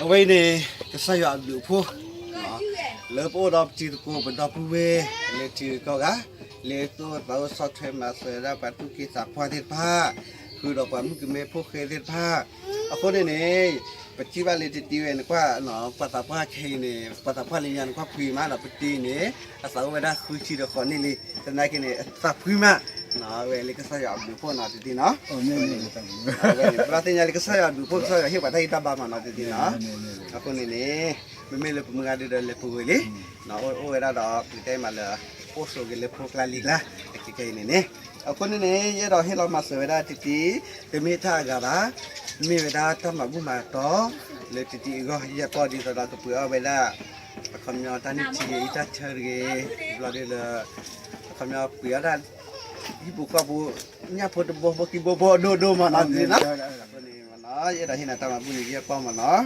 အဝဲအံၤန့ၣ် ကစၢ်ယွၤအဘျုးအဖှိၣ် လၢပအိၣ်ဒီးပတံၤသကိးပဒီပုၢ်ဝဲၢ် လၢထံဂုၤကီၢ်ဂၤ လၢသိၣ်သးအိၣ်ဆီၣ်ထွဲမၤစၢၤဝဲဒၣ် ပှၤသူၣ်က့သးပှၢ်သ့ၣ်တဖၣ် ဃုာ်ဒီးပှၤမုၣ်ကမဲဖိဃဲသ့ၣ်တဖၣ် အဃိန့ၣ်န့ၣ် ပထံၣ်ဘၣ်လၢတတံၤဝဲန့ၣ်ကွၢ် ပှၤသးပှၢ်ခဲအံၤန့ၣ် ပှၤသးပှၢ်လၢညါန့ၣ်ကွၢ်ဖှံမးဒီး ပတံၤန့ၣ် အသးအိၣ်ဝဲဒၣ်ဃုဆံဒီးဃိးနံၣ်လံ သနာ်က့န့ၣ် အသးဖှံမး ဝဲလၢကစၢ်ယွၤအဘျုးအဖှိၣ်နီၤတတံၤနီၤ ဝဲန့ၣ် ပဘၣ်သ့ၣ်ညါလၢကစၢ်ယွၤအဘျုးအဖှိၣ် ကစၢ်ယွၤဟ့ၣ်ပှၤတၢ်ဂံၢ်တၢ်ဘါမးနီၤတတံၤနီၤ အဃိန့ၣ်န့ၣ် မ့မ့ၢ်လၢပမုၢ်ဂၤဒုဒီးလဲၤပူၤဝဲလံ အိၣ်ဝဲဒၣ်ဒီး ပကတဲမးလၢ အိၣ်ဆိးက့ၤလၢဖိကျါလံၤကျါ ခဲခဲအံၤန့ၣ်န့ၣ် အဃိန့ၣ်န့ၣ် ယအဲၣ်ဒိးဟ့ၣ်လီၤမၤစၢၤဝဲဒၣ်တတံၤ တမ့ၢ်တၢ်အဂၤဘၣ် မ့ၢ်ဝဲဒၣ်တၢ်မၤဘူၣ်မၤတီၤ လၢတတံၤအဂီၢ် ယဲၢ်ပီၢ်ဒ်သိးဒီးကပှ့ၤအီၣ်ဝဲဒၣ် အခီပညီတၢ်နုၢ်ထံဂ့ၤ တၢ်ဆၢတဂ့ၤ ဘျီဒ်လၢ အခီပညီပှ့ၤအီၣ်ဒၣ် ဟံၣ်ပူၤဃီပူၤ ညၣ်ဖိတဘိဖိခံဘိဖိအဒိၣ်ဒိၣ်မးနီၤတတံၤနီၤ အဃိန့ၣ်မးနီၤ ယအဲၣ်ဒိးဟ့ၣ်နၤတၢ်မၤဘူၣ်န့ၣ် ယဲၢ်ပီၢ်မးနီၤ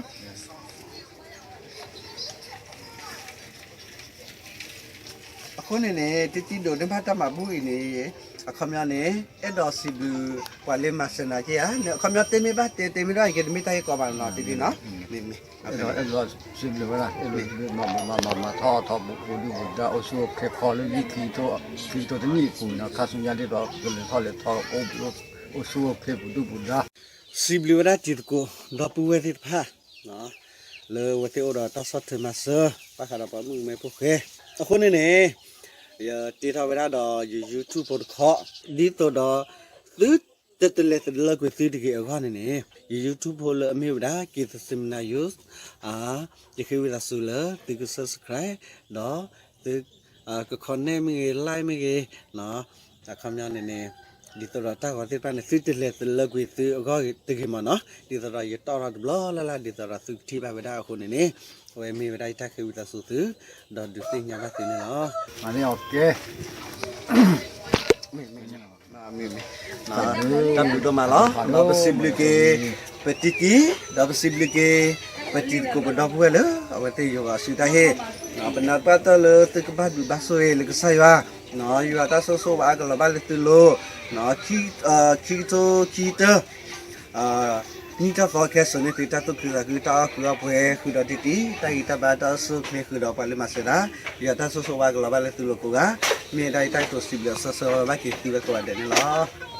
အဃိန့ၣ်န့ၣ် တတံၤဒိးန့ၢ်ဘၣ်တၢ်မၤဘူၣ်အံၤန့ၣ် အခီပညီန့ၣ် အဲၣ်ဒိးစံးဘျုးပှၤလၢမၤစၢၤနၤက့ဧါ အခီပညီတဲမ့ၢ်ဘၣ်တဲ တဲမ့ၢ်ဘၣ်အံၤက့ၤ တမ့ၢ်တၢ်ဟ့ၣ်ကီးဘၣ်နီၤ တတံၤနီၤ မ့ၢ်မ့ၢ် အဲၣ်ဒိးစံးဘျုးဝဲဒၣ် အဲၣ်ဒိးစံးဘျုးမၤမၤမၤမၤထီၣ်ထီၣ်ပူၤပူၤဒုပူၤဒါ အိၣ်ဆူၣ်အိၣ်ချ့ခီလၢလံခံကထိ ခံကထိတနံၣ်အပူၤနီၤ ခါဆူညါဒ်သိးကလဲၤထီၣ်လဲၤထီၣ်အိၣ်ဘျိ အိၣ်ဆူၣ်အိၣ်ချ့ပူၤဒုပူၤဒါ စံးဘျုးဝဲဒၣ်တံၤသကိး ဒီပုၢ်ဝဲၢ်သ့ၣ်တဖၣ် လၢအဝဲသ့ၣ်အိၣ်ဒီးတၢ်ဆီၣ်ထွဲမၤစၢၤ ဘၣ်ဃးဒီးပှၤမုၣ်ကမဲဖိဃဲ အဃိန့ၣ်န့ၣ် ယတ့ထီၣ်ဝဲဒၣ်ဒီးယ YouTube ဖိတခီ ဒ်သိးဒီး သုတတလဲၤတလၢကွံာ်သုတဂ့ၤအဂီၢ်န့ၣ်န့ၣ် ယ YouTube ဖိလၢအမ့ၢ်ဝဲဒၣ် က့ၤသစ့မနၤ Youth ယဃ့ဝံသးစူၤလၢသုက subscribe ဒီး သု က comment မ့ၢ်ဂ့ၤ like မ့ၢ်ဂ့ၤ အခီပညီန့ၣ်န့ၣ် ဒ်သိးဒီးတၢ်ဂီၤသ့ၣ်တဖၣ်န့ၣ် သုတလဲၤတလၢကွံာ်သုအဂီၢ်တဂ့ၤမးနီၤ ဒ်သိးဒီးယတီၣ်ထီၣ်တဘျီလၢ်လၢ် ဒ်သိးဒီးသုကထံၣ်ဘၣ်ဝဲဒၣ်အဃိန့ၣ်န့ၣ် အဝဲမ့ၢ်ဝဲဒၣ်ယတၢ်ဃ့ဝံသးစူၤသု ဒီးဒုးသ့ၣ်ညါဘၣ်သုန့ၣ်လီၤ. မ့ၢ် တၢ်ဘျုးဒိၣ်မးလီၤ ဒီးပစံးဘျုးက့ၤ ပတံၤတံၤ ဒီးပစံးဘျုးက့ၤ ပတံၤသကိးပဒီပုၢ်ဝဲၢ်လၢ အဝဲသ့ၣ်ယိၤဂီၤဆူတၢ်ဟ့ၣ် ပနာ်ပၢၢ်တၢၢ်လၢသုကဘၣ်ဘျုးဘၣ်ဆိၣ်ဂ့ၤလၢကစၢ်ယွၤ ယွၤတၢ်ဆိၣ်ဂ့ၤဆိၣ်ဝါကလီၤဘၣ်လၢသုလိၤ ခံကထိခံဆံတၢ နံၣ်ထီၣ်သီခဲစိာ်န့ၢ်သုတၢ်သူၣ်ခုသးခု တၢ်အီၣ်ကုၢ်အီၣ်ပှဲၤ ဃုာ်ဒီးတံၤတံၤ တၢ်ဂံၢ်တၢ်ဘါတၢ်အိၣ်ဆူၣ်အိၣ်ချ့ဃုာ်ဒီးပှၤလၢမၤစၢၤတၢ် ယွၤတၢ်ဆိၣ်ဂ့ၤဆိၣ်ဝါကလီၤဘၣ်လၢသုလိၤကိးဂၤ မ့ၢ်ဝဲဒၣ်ယတၢ်ကတိၤစံးဘျုးအစၢၤဆၢဝါဘၣ်က့ၤသုဝဲကိးဂၤဒဲးန့ၣ်လီၤ.